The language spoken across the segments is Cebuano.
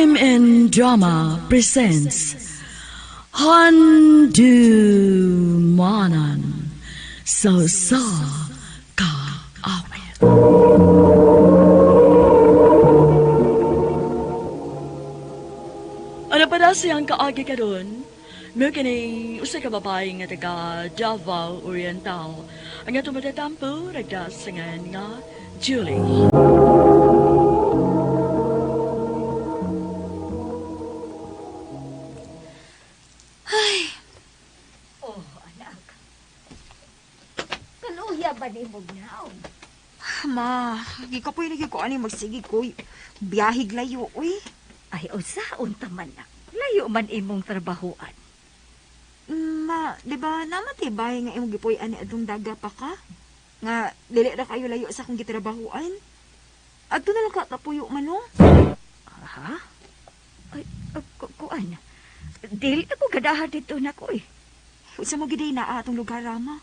RMN Drama presents Handumanan sa sa Kaawit. Ano pa na siyang kaagi karon? Mao kining usa ka babae nga taga Davao Oriental. Ang atong matatampo nagdasangan nga Julie. Oh, anak. Kaluya ba ni mong naong? Ma, gikapoy lagi ko ani magsige ko. Biyahig layo, uy. Ay, usaon ta man nak. Layo man imong trabahoan. Ma, di ba namatibay nga imong gipuy ani adtong daga pa ka? Nga dili ra kayo layo sa akong gitrabahoan. Adto na lang ka tapuyo man no. Ha? Ay, kuan. Dili ako gadahan dito na ko eh. Unsa mo giday naa atong lugar rama?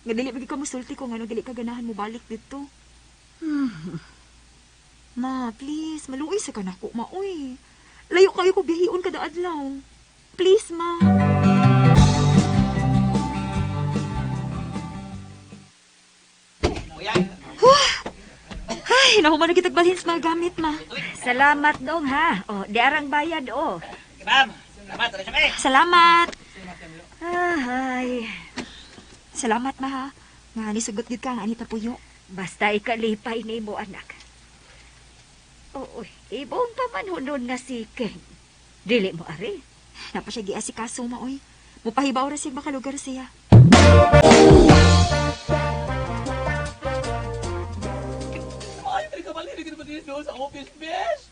Nga dili ba gyud ka mosulti ko ngano dili ka ganahan mo balik dito. Ma, please, maluoy sa kanako, ma, uy. Layo kayo ko bihion kada adlaw. Please, ma. Huh. Ay, nahuman na kitag balhin sa mga gamit, ma. Salamat dong ha. Oh, di arang bayad oh. Salamat. Ay, Salamat, ma, ha. Nga, nisugot gid ka nga, Anita Puyo. Basta ikalipay nimo anak. Oo, ibong pa man hunon nga si Ken. Dili mo ari. Napa siya giasikaso, ma, uy. Mupahibaw ra siya baka lugar siya. Ay, nagkamali na ba dito sa office, besh?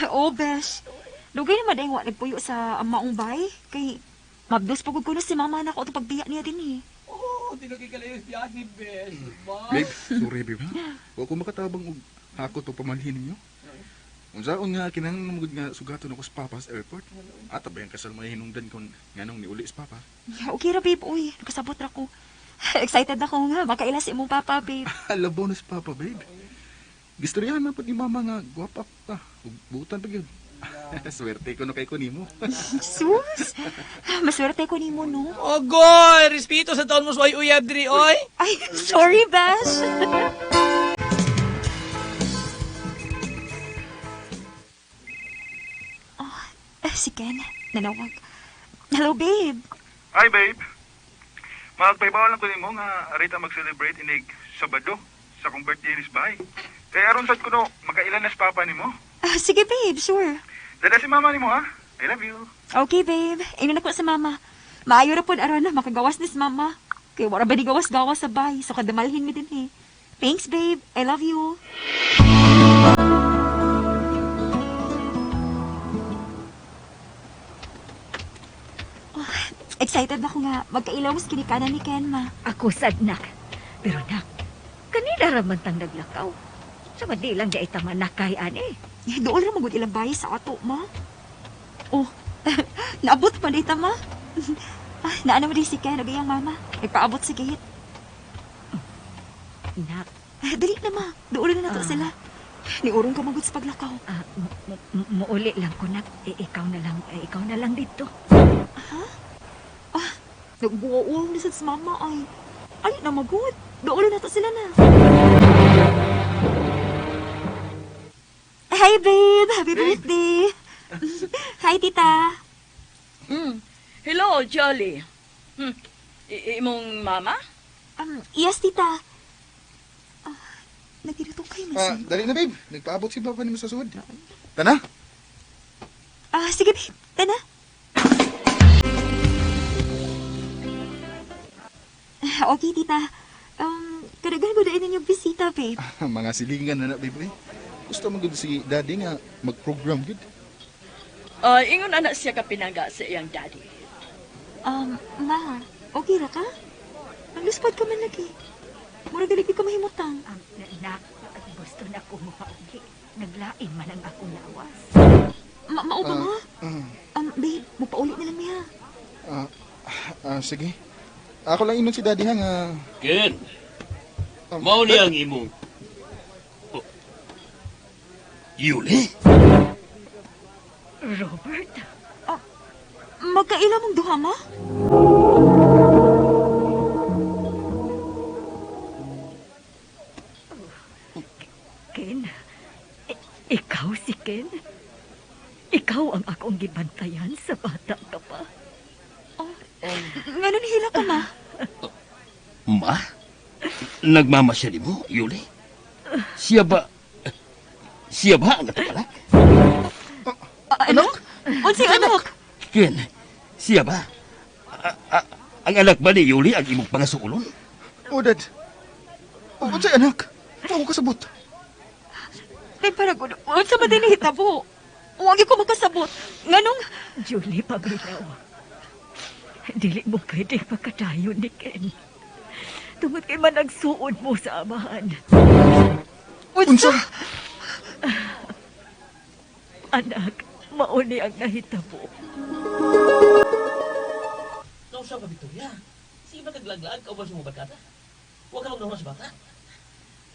Oh, besh. Dugay naman ay wa nagpuyo sa maong bay. Kay, mabdos pagod ko na si mama na ako itong pagbiya niya din eh. Oh, tinugay ka lang yung biyahe, besh. Ba? Babe, sorry babe ha. Wa ko makatabang og hakot o pamalhin ninyo. Unsaon nga kinahanglan mo gud nga sugaton ako sa papa sa airport. Ata ba yung kasal may hinungdan kon nganong niuli sa papa? Okay ra, babe. Uy, nakasabot ra ko. Excited ako nga. Makaila si imong papa, babe. Labaw na sa papa, babe. Gistoryahan man pud ni mama nga gwapa ka ug butan pa gyud. Swerte ko no kay ko nimo. Sus! Maswerte ko nimo, no? Ogoy! Respeto sa taon mo sa uyab diri, oy! Ay, sorry, Besh. Oh, si Ken. Nanawag. Hello, babe. Hi babe. Magpaibaw lang ko nimo nga arita mag-celebrate inig Sabado sa akong birthday ni Bay. Kay aron sad kuno makailan na sa papa nimo. Ah, sige, babe. Sure. Dada si mama nimo ha. I love you. Okay, babe. Ingnan ako sa mama. Maayo ra pod aron na makagawas ni si mama. Kay wala ba di gawas-gawas sa bay, so kadamalhin mi din eh. Thanks, babe. I love you. Oh, excited na ako nga magkailaw mas kinikanan ni Ken, ma. Ako sad nak. Pero nak, kanila ra man tang naglakaw. Sa di lang di tama nakay ani. Eh, dool ra magud ilang bahay sa ato, ma. Oh, naabot pa dita, ma. Ah, naana mo din si Ken, ug iyang mama. Nagpaabot sa gate. Nak, Ah, dali na, ma. Dool na nato Ah. sila. Niurong ka magud sa paglakaw. muuli lang ko nak. Eh, ikaw na lang, eh, ikaw na lang dito. Nagbuo-uong na sad sa mama ay. Ay, na magud. Dool na nato sila na. Hi, babe. Happy birthday. Hi, tita. Hello, Jolly. Imong mama? Yes, tita. Ah, nagdirutong kayo, Ah, man. dali na babe. Nagpaabot si papa nimo sa sud. Tana. Ah, sige, babe. Tana. Ah, okay, tita. Kadagan ko dahil ninyong bisita, babe. Mga silingan na na babe. Eh. Gusto man gud si daddy nga mag-program gud. Ingon anak siya ka pinangga sa iyang daddy. Ma, okay ra ka? Nagluspad ka man lagi. Mura gali ka mahimutang. Nak, gusto na ko mapauli. Naglain man ang akong lawas. Mao ba, ma? Ah, Babe, mupauli na lang niya. ah, sige. Ako lang inon si daddy ha nga. Ken, mao ni ang imong. Oh. Yuli? Robert? Magkaila mong duha, ma? Ken? Ikaw si Ken? Ikaw ang akong gibantayan sa bata ka pa. Nga nihila ka, ma? Ma? Nagmama siya ni mo, Yuli? Siya ba... Siya ba ang atong anak? Anak? Unsay anak? Ken, siya ba? Ang anak ba ni Yuli ang imong pangasuulon? Oh, Dad. Oh, unsay anak? Wa ko kasabot. Kay para gud, unsa ba din hitabo? Wa gyud ko makasabot. Nganong Julie, paminaw. Dili mo pwede pagkadayon ni Ken. Tungod kay managsuod mo sa amahan. unsa? Unsa? Anak, mauni ang nahitabo. Nausaw ka, Victoria. Sige ba kaglaglag ka sa mga barkada? Huwag ka magnahunan sa bata.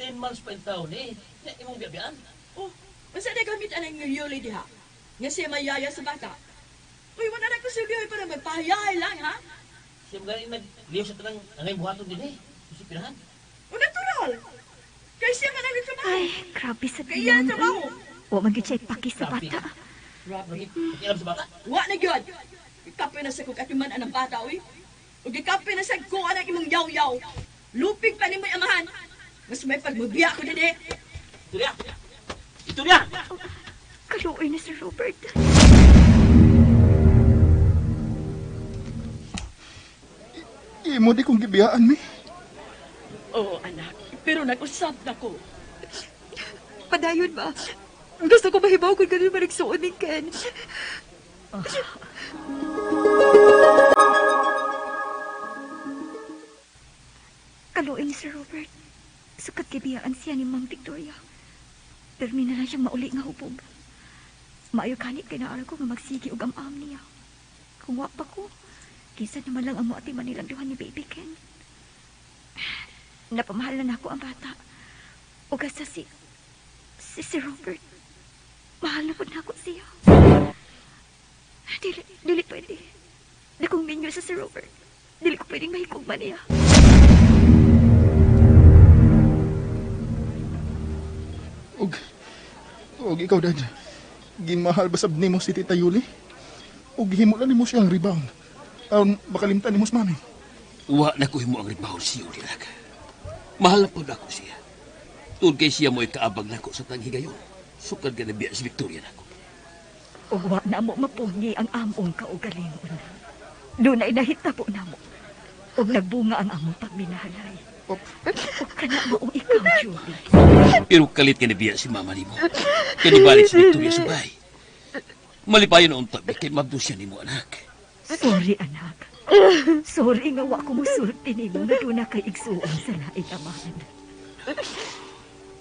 10 months pa yung taon eh. Na imong biyabiyaan. Oh, unsa na gamit anang Yuli diha? Nga siya mayaya sa bata. Uy, wala na ko silbihan para magpahayay lang, ha? Siya mga galing nagliyo sa tanang angay buhaton din eh. Sa pinahan. O natural. Kay siya man ang nagtrabaho. Ay, grabe sa Kay iya ang trabaho. Wa man gyud siya ipaki sa bata. Grabe. Pakialam sa bata. Wa na gyud. Ikapoy na sa kog atuman ang bata, uy. Ug ikapoy na sa ko anak imong yaw-yaw. Lupig pa nimo'y amahan. Mas may pagmubiya ko dinhi. Victoria! Victoria! Kaluoy na si Robert. Imo di kong gibiyaan, mi. Oo, anak. Pero nag-usap na ko. Padayon ba? Gusto ko mahibaw kung ganun ba nagsuod ni Ken. Kaluoy ni si Robert. Sukat gibiyaan siya ni Ma'am Victoria. Permi na lang siyang mauli nga hubog. Maayo kanit kay naara ko nga magsigi og am-am niya. Kung wa pa ko, kinsa naman lang ang moati manilang duha ni Baby Ken. Napamahal na nako ang bata. Ug asa si Robert. Mahal na pud nako siya. Dili, dili pwede. Di kong minyo sa si Robert. Dili ko pwedeng mahikugma niya. Og, og ikaw, Dad. Gimahal ba sab nimo si Tita Yuli? Og himo lang nimo siyang rebound. Aron makalimtan nimo sa mami. Wa na ko himo ang ribahon si Yuli, anak. Mahal na po na ako siya. Tungod kay siya mo'y kaabag nako sa tanghigayon. Sukad ka na biya si Victoria nako. Ug wa na mo mapungi ang among kaugalingon. Dunay nahitabo namo. Ug nagbunga ang among pagminahalay. Op. Ug kana maong ikaw, Julie. Pero kalit ka na biya si mama nimo. Kaya nibalik si Victoria sa bahay. Malipayon ang tabi kay mabdo siya nimo, anak. Sorry, anak. Sorry nga wa ko musulti nimo nga duna kay igsuon sa laing amahan.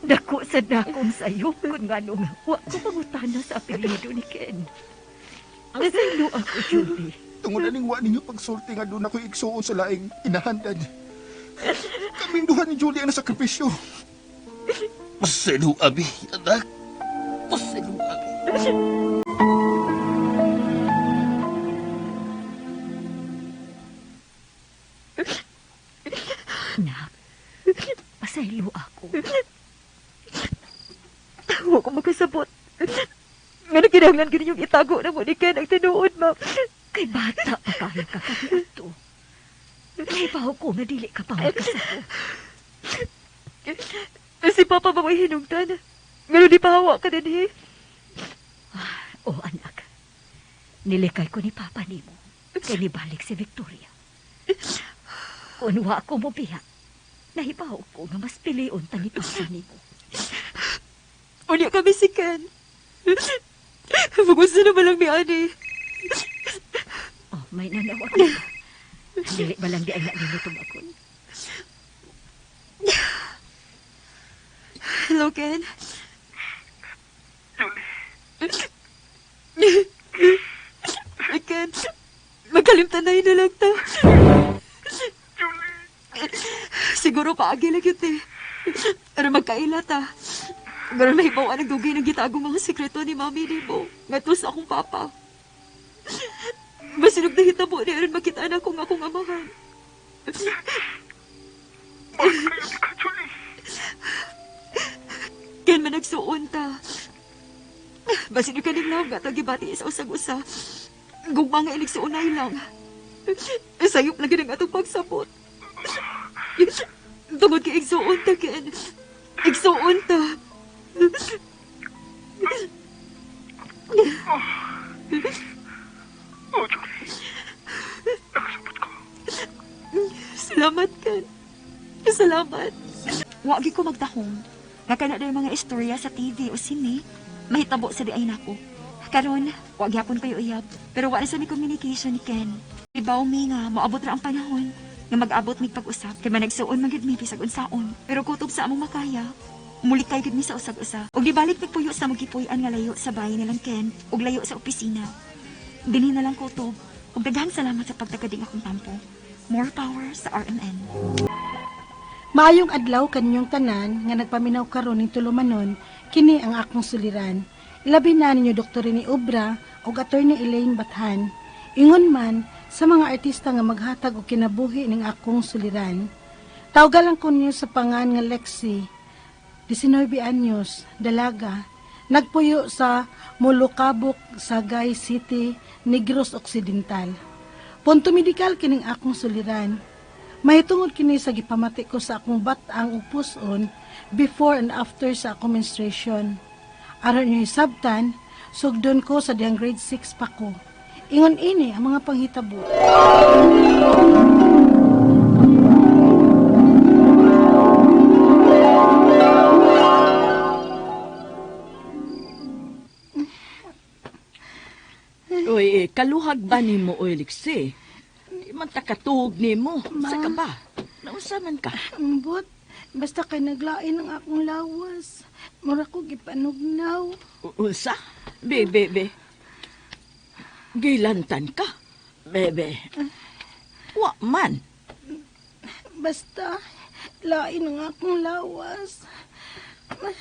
Dako sa dakong sayo kung ngano nga wa ko mangutana sa apelyido ni Ken. Pasaylo ako, Julie. Tungod aning wa ninyo pagsulti nga doon ako'y igsuon sa laing inahan, Dad. Kaming duha ni Julie ang nasakripisyo. Pasaylo, abi, anak. Pasaylo, abi. Nak, pasaylo ako. Wa ko makasabot. Nga kinahanglan gyud ninyong itago na mo ni Ken ang tinuod, ma. Kay bata pa kayo ka kaniadto. Nahibaw ko nga dili ka pa makasabot. Si Papa ba may hinungtan? Nga di pahawa ka dinhi. Oh, anak. Nilikay ko ni Papa nimo. Kay nibalik si Victoria. Kung wa ko mo biya, nahibaw ko nga mas pilion ta ni Papa nimo. Unya kami si Ken. Magusto na lang ni ani. Oh, may nanawag ka. Dili ba lang di ay nalilutong ako? Hello, Ken. Julie. Ken, magkalimtan na yun na lang ta. Julie. Siguro paagi lang yun eh. Pero magkaila ta. Garon mahibaw ang nagdugay ng gitagong mga sekreto ni Mami nimo ngadto sa akong papa. Basinog nahitabo ni aron makita na akong akong amahan. Mahal kayo ni ka, Julie. Ken man nagsuon ta. Basin ka ning love nga gibati sa usag-usa. Gugma nga iligsuonay lang. Sayop lagi ng atong pagsabot. Tungod kay igsuon ta, Ken. Igsuon ta. Oh, Julie. Nakasabot ko. Salamat, Ken. Salamat. Wagi ko magdahom. Nga kana day mga istorya sa TV o sine, mahitabo sa di ay nako. Karon, wa gyapon kayo uyab, pero wa na sa mi communication ni Ken. Ibaw mi nga moabot ra ang panahon nga mag-abot mig pag-usap kay managsuon man gyud mi bisag unsaon. Pero kutob sa among makaya, muli kay gyud mi sa usag-usa. Ug gibalik mig puyo sa magipuy-an nga layo sa bahay nilang Ken ug layo sa opisina. Dinhi na lang kutob. Ug daghang salamat sa pagtagading akong tampo. More power sa RMN. Maayong adlaw kaninyong tanan nga nagpaminaw karon ning tulumanon, kini ang akong suliran. Ilabi na ninyo Dr. Rene Obra ug Attorney Elaine Bathan. Ingon man sa mga artista nga maghatag og kinabuhi ning akong suliran. Tawgalan ko ninyo sa pangan nga Lexi, 19 anyos, dalaga, nagpuyo sa Molokabok, Sagay City, Negros Occidental. Punto medikal kining akong suliran. Mahitungod kini sa gipamati ko sa akong bat-ang ug puson before and after sa akong menstruation. Aron niyo hisabtan, sugdon ko sa diyang grade 6 pa ko. Ingon ini ang mga panghitabo. Uy, eh, kaluhag ba nimo, oy, Lexi? Di man ta katuhog nimo. Sa ka ba? Nausa man ka? Ambot, basta kay naglain ang akong lawas. Mura ko gipanugnaw. Unsa? Be, be, be. Gilantan ka? Bebe. Wa man. Basta, lain ang akong lawas.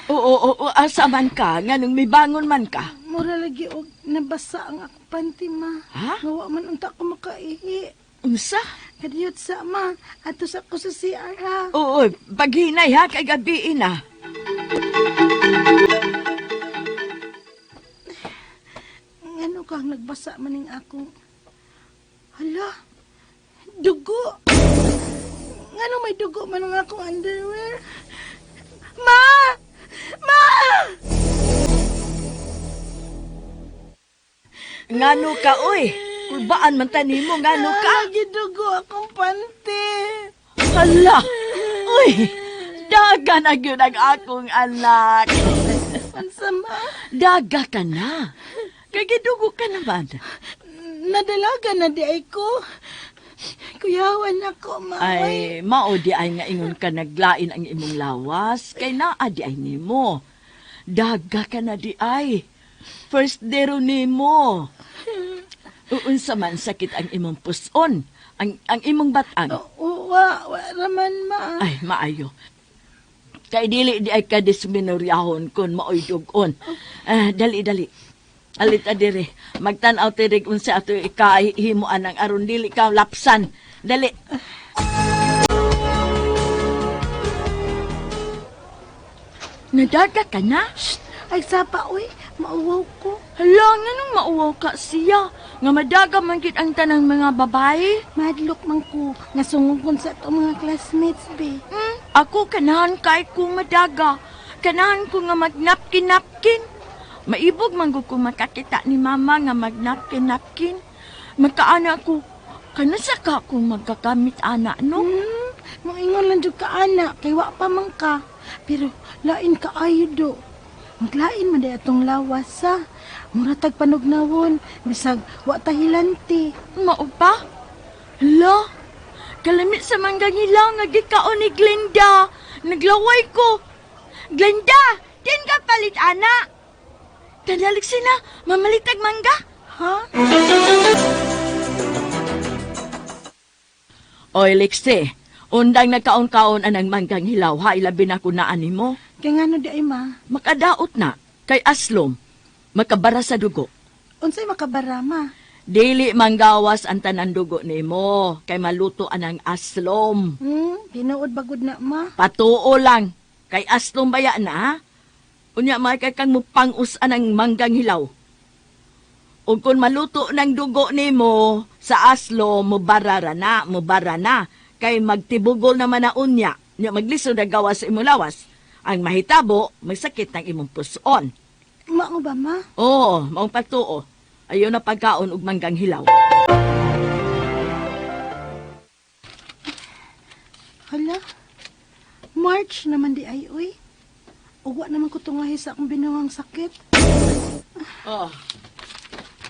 Oo, oo, oo, asa man ka? Nganong mibangon man ka? Mura lagi og nabasa ang akong panty, ma. Ha? Nga wa man unta ko makaihi. Unsa? Kadiyot sa ma, ato sa ko sa CR ha. Oo, paghinay ha, kay gabiin na. Ngano kang nagbasa man ning akong... Hala, dugo. Ngano may dugo man ang akong underwear? Ma! Ma! Ngano ka, oy? Kulbaan man ta nimo, ngano ka? Gidugo akong panty. Hala! Uy! Daga na gyud ang akong anak. Unsa ma? Daga ka na. Kay gidugo ka naman. Nadalaga na di ay ko. Kuyawan ako, ma. Ay, mao di ay nga ingon ka naglain ang imong lawas kay naa di ay nimo. Daga ka na di ay. First day ro nimo. Uunsa man sakit ang imong puson, ang imong batang. Wa, wa raman, ma. Ay, maayo. Kay dili di ay kadisminoryahon kun maoy dugon. Ah, dali dali. Alit adiri. Magtan-aw tirig unsa ato ikahimuan ang aron dili ka lapsan. Dali. Nadaga ka na? Shh! Ay, sapa, uy. Mauwaw ko. Hala, nganong mauwaw ka siya? Nga madaga man gid ang tanang mga babae. Madlok man ko. Nga sungong sa atong mga classmates, be. Ako kanahan kay ko madaga. Kanahan ko nga magnapkin-napkin. Maibog man gud ko makakita ni mama nga magnapkin-napkin. Magkaana ko, kanasa ka kung magkakamit ana, no? Moingon lang jud ka ana kay wa pa man ka. Pero lain ka ayo do. Maglain man day atong lawas sa. Mura tag panugnawon bisag wa ta hilanti. Mao pa? Hala, kalamit sa manggangilaw nga gikaon ni Glenda. Naglaway ko. Glenda, din ka palit, ana. Tanalik sila, mamalitag mangga. Ha? Oy, Lexi, undang nagkaon-kaon anang manggang hilaw, ha, ilabi na ko na ani mo. Kay ngano di ay ma? Makadaot na kay aslom, makabara sa dugo. Unsay makabara ma? Dili manggawas ang tanan dugo nimo kay maluto anang aslom. Tinuod bagod na ma. Patuo lang kay aslom baya na. Ha? Unya may kay kang mupang-us anang manggang hilaw. Ug kung maluto ng dugo nimo sa aslom, mubarara na, mubara na kay magtibugol naman na unya. Nya maglisod ang gawas sa imong lawas. Ang mahitabo, magsakit ng imong puson. Mao ba ma? Oo, maong patuo. Ayaw na pagkaon og manggang hilaw. Hala. March naman di ay uy. Ugwa naman ko tungahi sa akong binuang sakit. Oh.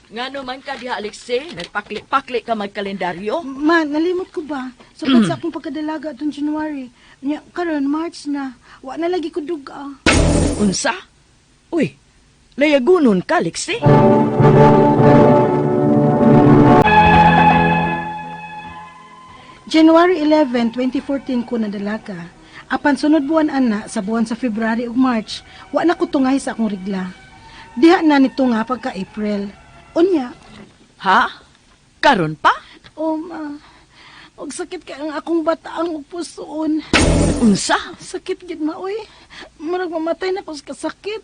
Ngano man ka diha, Alexei? Nagpakli-pakli ka magkalendaryo? Ma, nalimot ko ba? Sukad sa akong pagkadalaga atong January. Nya, karon March na. Wa na lagi ko duga. Unsa? Uy, layagunon ka, Alexei. January 11, 2014 ko nadalaga. Apan sunod buwan ana sa buwan sa February ug March, wa na ko tungay sa akong rigla. Diha na nito nga pagka April. Unya, Ha? Karon pa? oh ma, og sakit kay ang akong bataang ug pusoon. Unsa? Sakit gid ma oy. Murag mamatay na ko sa kasakit.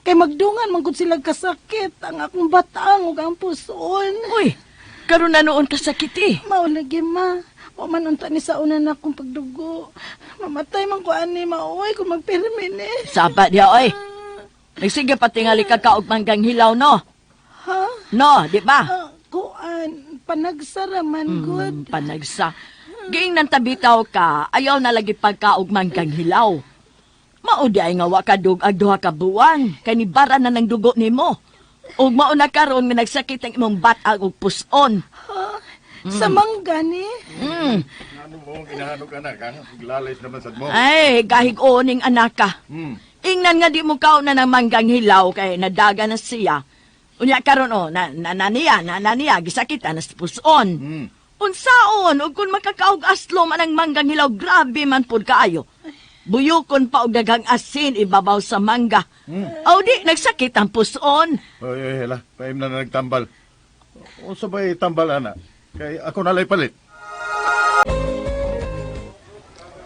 Kay magdungan man gud sila kasakit ang akong bataang ug ang pusoon. Uy, karon na noon kasakit eh. Mao lagi ma. Wa man unta ni sa una na akong pagdugo. Mamatay man ko ani maoy kung magpirmi ni. Saba diha, oy. Nagsige patingali ka kaog manggang hilaw, no? Ha? No, di ba? Ah, kuan panagsara man gud. Panagsa. Giing nang tabitaw ka, ayaw na lagi pagkaog manggang hilaw. Mao di ay nga wa ka dug-ag duha ka buwan, kay nibara na ng dugo nimo. Ug mao na karon nga nagsakit ang imong bat-ang ug puson. Ha? Sa mangga ni. Ano mo, ginahanok ka na, ka? Glalays naman sad mo. Ay, gahig-oning anak ka. Hmm. Ingnan nga di mo kaon na ng manggang hilaw kay nadaga na siya. Unya karon oh, na, na, na niya, na, na niya, gisakitan na sa puson. Hmm. Unsaon, ug kung makakaog aslo man ang manggang hilaw, grabe man pud kaayo. Buyukon pa og daghang asin ibabaw sa mangga. Aw di, nagsakit ang puson. Oy, oy, hala. Paim na na nagtambal. Unsa ba tambal, ana? Kay ako nalay palit.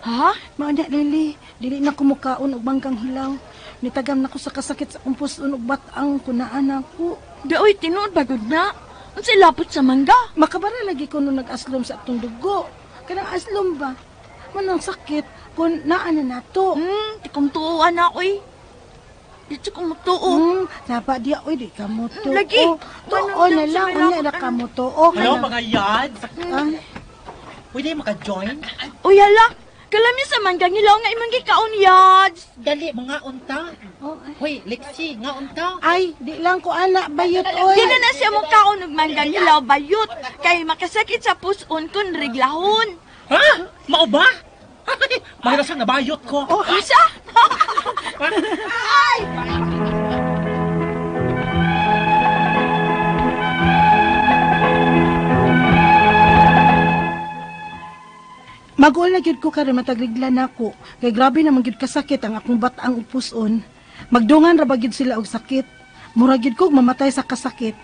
Ha? Mao na Lily, dili na ko mukaon og manggang hilaw. Nitagam na ko sa kasakit sa akong puson ug bataang kunaan ako. Di oy, tinuod bagod na. Unsay lapot sa mangga? Makabara lagi ko nung nag-aslom sa atong dugo. Kanang aslom ba? Manang sakit kung naa na nato. Di kong tuoan na oy. Di ko mutuo. Dapat diya, oy, di ka mo to. Lagi. Tuo na lang, unya na ka mo to. Oh, Hello, kanang- mga yads! Ay, Pwede maka-join? Uy, hala. Kalami sa manggang hilaw nga imong gikaon, yads. Dali, mga unta. oh, ay. Hoy, Lexi, nga unta. Ay, di lang ko ana, bayot, oy. Di na na siya mukaon og manggang hilaw bayot kay makasakit sa puson kun reglahon. Ha? Mao ba? Ay, mahirap siyang nabayot ko. Oh, isa? Maguol na gyud ko karon matagrigla nako. Kay grabe naman gyud kasakit ang akong bataang upuson. Magdungan ra ba gyud sila og sakit. Mura gyud ko mamatay sa kasakit.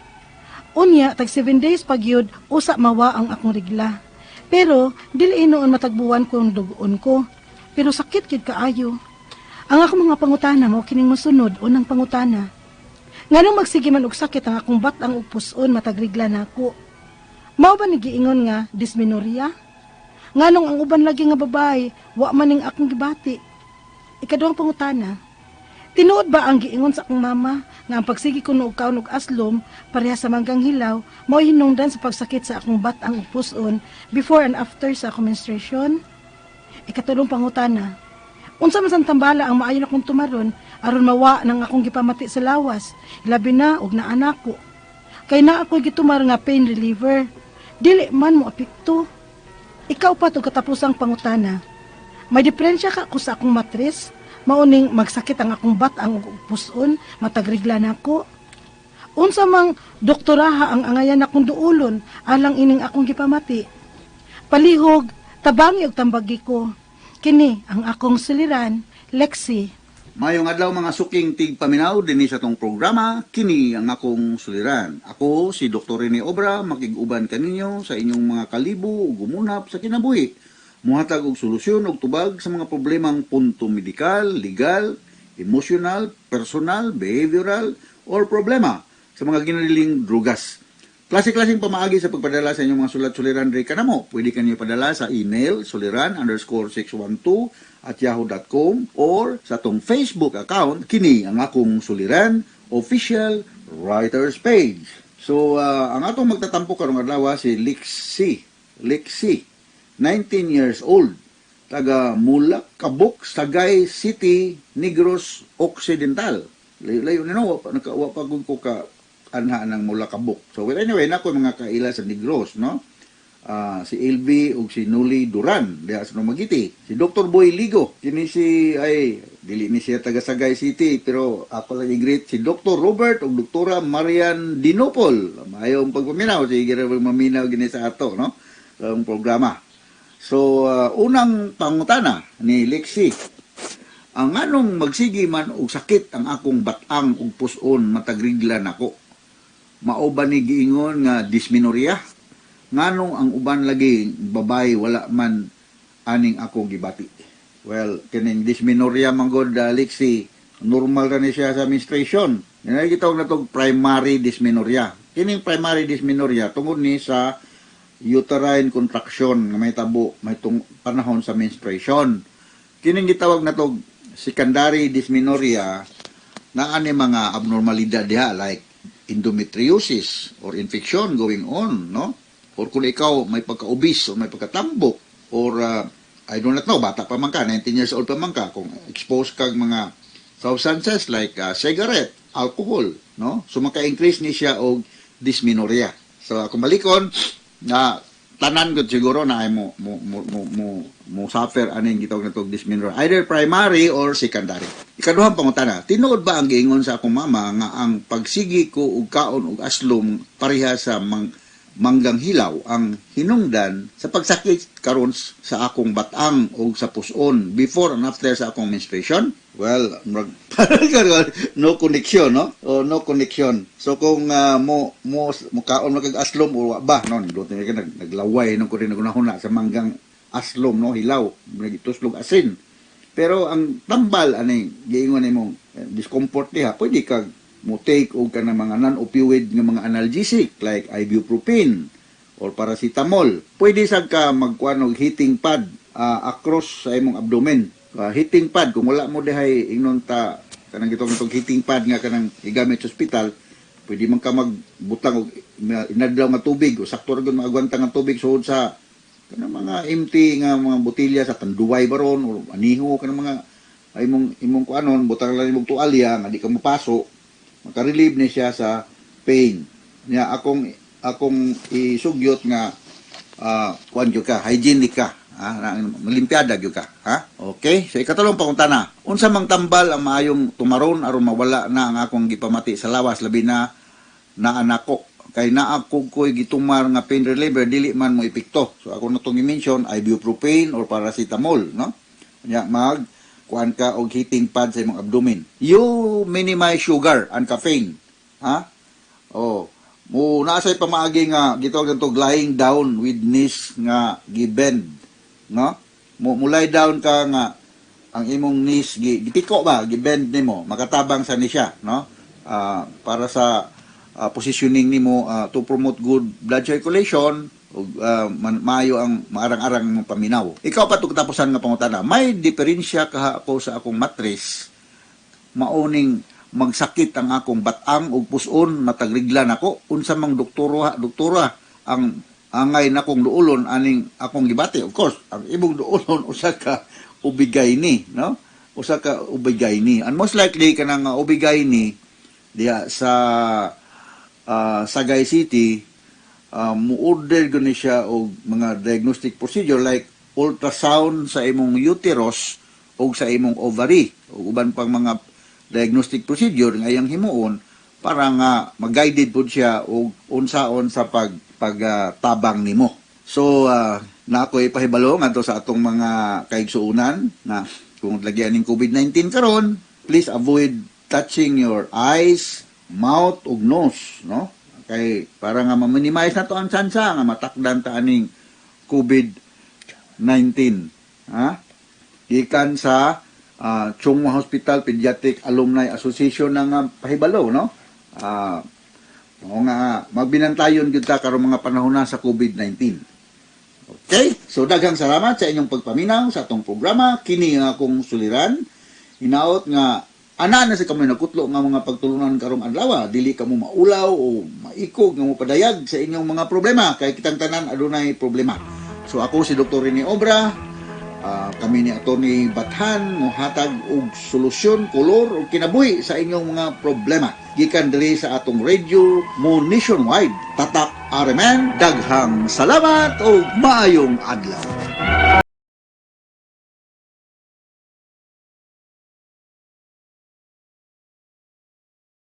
Unya tag 7 days pag gyud usa mawa ang akong rigla. Pero dili noon matagbuwan ko ang dugoon ko. Pero sakit gyud kaayo. Ang akong mga pangutana mao kining mosunod unang pangutana. Nganong magsige man og sakit ang akong batang upuson matagrigla nako. Mao ba ni giingon nga dysmenorrhea? Nganong ang uban lagi nga babae, wa man ning akong gibati. Ikaduhang pangutana. Tinuod ba ang giingon sa akong mama nga ang pagsigi ko og kaon og aslom pareha sa manggang hilaw mao hinungdan sa pagsakit sa akong bat-ang upuson before and after sa akong menstruation? Ikatulong pangutana. Unsa man sang tambala ang maayo nakong tumaron aron mawa nang akong gipamati sa lawas, labi na og naa nako. Kay naa ako'y gitumar nga pain reliever. Dili man mo apekto. Ikaw pa to katapusang pangutana. May diferensya ka ko sa akong matres, mauning magsakit ang akong bat ang puson, matagrigla nako. Unsa mang doktoraha ang angayan akong duulon alang ining akong gipamati. Palihog, tabangi og tambagi ko. Kini ang akong suliran, Lexi. Mayong adlaw, mga suking tigpaminaw, dinhi sa atong programa, kini ang akong suliran. Ako si Dr. Rene Obra, makig-uban kaninyo sa inyong mga kalibo ug gumunap sa kinabuhi. Muhatag og solusyon ug tubag sa mga problemang punto medikal, legal, emotional, personal, behavioral or problema sa mga ginaliling drugas. Klase-klaseng pamaagi sa pagpadala sa inyong mga sulat suliran diri kanamo. Pwede kanyo padala sa email suliran_612@yahoo.com or sa atong Facebook account, kini ang akong suliran official writers page. So ang atong magtatampo karong adlaw si Lixi. Lixi, 19 years old, taga Mulak, Kabuk, Sagay City, Negros Occidental. Layo-layo na, no, wa pa gud ko ka anha ng Mulakabuk. So well, anyway, nako mga kaila sa Negros, no? Ah, si LB ug si Nuli Duran diha sa Dumaguete. Si Dr. Boy Ligo, kini si, ay, dili ni siya taga Sagay City, pero ako lang i-greet si Dr. Robert ug Dr. Marian Dinopol. Maayong pagpaminaw, sige ra maminaw gini sa ato, no? Sa ang programa. So unang pangutana ni Lexi: Ang anong magsigi man og sakit ang akong batang ug puson matag regla nako? Mao ba ni giingon nga dysmenorrhea? Nganong ang uban lagi babae wala man aning ako gibati? Well, kining dysmenorrhea man gud, Lexi, normal ra ni siya sa menstruation. Yan gitawag na tog primary dysmenorrhea. Kining primary dysmenorrhea tungod ni sa uterine contraction nga may tabo may tung panahon sa menstruation. Kining gitawag na tog secondary dysmenorrhea, naa ni mga abnormalidad diha like endometriosis or infection going on, no? Or kung ikaw may pagka-obese or may pagkatambok or I do not know, bata pa man ka, 19 years old pa man ka, kung exposed kag mga substances like cigarette, alcohol, no? So maka-increase ni siya og dysmenorrhea. So kung balikon na tanan gud siguro na ay mo suffer aning gitawag na tog dysmenorrhea, either primary or secondary. Ikaduhang pangutana: tinuod ba ang giingon sa akong mama nga ang pagsigi ko og kaon og aslom pareha sa manggang hilaw ang hinungdan sa pagsakit karon sa akong batang o sa puson before and after sa akong menstruation? Well, murag no connection, no? O no connection. So kung mo kaon mo kag aslom o wa ba, no? Nindot ka naglaway nung ko rin nagunahuna sa manggang aslom, no, hilaw, nagituslog asin. Pero ang tambal ani giingon nimong discomfort diha, pwede kag mo take og kanang mga non-opioid nga mga analgesic like ibuprofen or paracetamol. Pwede sad ka magkuan og heating pad across sa imong abdomen. Heating pad, kung wala mo dihay ingnon ta kanang gitawag natong heating pad nga kanang igamit sa ospital, pwede man ka magbutang og inadlaw nga tubig o sakto ra gyud maagwanta nga tubig suod sa kanang mga empty nga mga botelya sa Tanduay baron or aniho, kanang mga ay imong imong kuanon, butang lang imong tualya nga di ka mapaso, maka-relieve ni siya sa pain niya. Akong isugyot nga kuan gyud ka, hygienic ka, ha, malimpiada gyud ka, ha. Okay, so ikatulong pangutana: unsa mang tambal ang maayong tumaron aron mawala na ang akong gipamati sa lawas, labi na naa nako kay naa ko ko'y gitumar nga pain reliever, dili man mo epekto? So ako na tong i-mention, ibuprofen or paracetamol, no? Nya mag kuan ka og heating pad sa imong abdomen. You minimize sugar and caffeine, ha. Oh, mo naa say pamaagi nga gitawag nato lying down with knees nga gibend, no? Mo lie down ka nga ang imong knees gitiko ba, gibend nimo, makatabang sa ni siya, no? Ah, para sa positioning nimo to promote good blood circulation ug maayo ang maarang-arang imong paminaw. Ikaw pa katapusan nga pangutana: may diferensya kaha ako sa akong matris mauning magsakit ang akong batang ug puson matag regla nako? Unsa mang doktora doktora ang angay nakong duolon aning akong gibati? Of course, ang imong duolon usa ka OB-GYN, no? Usa ka OB-GYN, and most likely kanang OB-GYN diha sa Sagay City, mu-order gyud ni siya og mga diagnostic procedure like ultrasound sa imong uterus o sa imong ovary ug uban pang mga diagnostic procedure nga iyang himuon para nga mag-guided pud siya og unsaon sa pag pagtabang nimo. So na ako ipahibalo ngadto sa atong mga kaigsuonan na kung lagyan ning COVID-19 karon, Please avoid touching your eyes, mouth ug nose, no? Kay para nga ma-minimize na to ang tsansa nga matakdan ta aning COVID-19. Ha? Gikan sa Chong Hua Hospital Pediatric Alumni Association nga pahibalo, no? Mao nga magbinantayon gyud ta karong mga panahon na sa COVID-19. Okay? So daghang salamat sa inyong pagpaminaw sa atong programa kini nga akong suliran. Hinaot nga ana na sa kamo nagkutlo nga mga pagtulunan karong adlaw, dili kamo maulaw o maikog nga mopadayag sa inyong mga problema kay kitang tanan adunay problema. So ako si Dr. Rene Obra, kami ni Atty. Bathan mohatag og solusyon, kolor ug kinabuhi sa inyong mga problema. Gikan diri sa atong radio mo nationwide. Tatak RMN, daghang salamat ug maayong adlaw.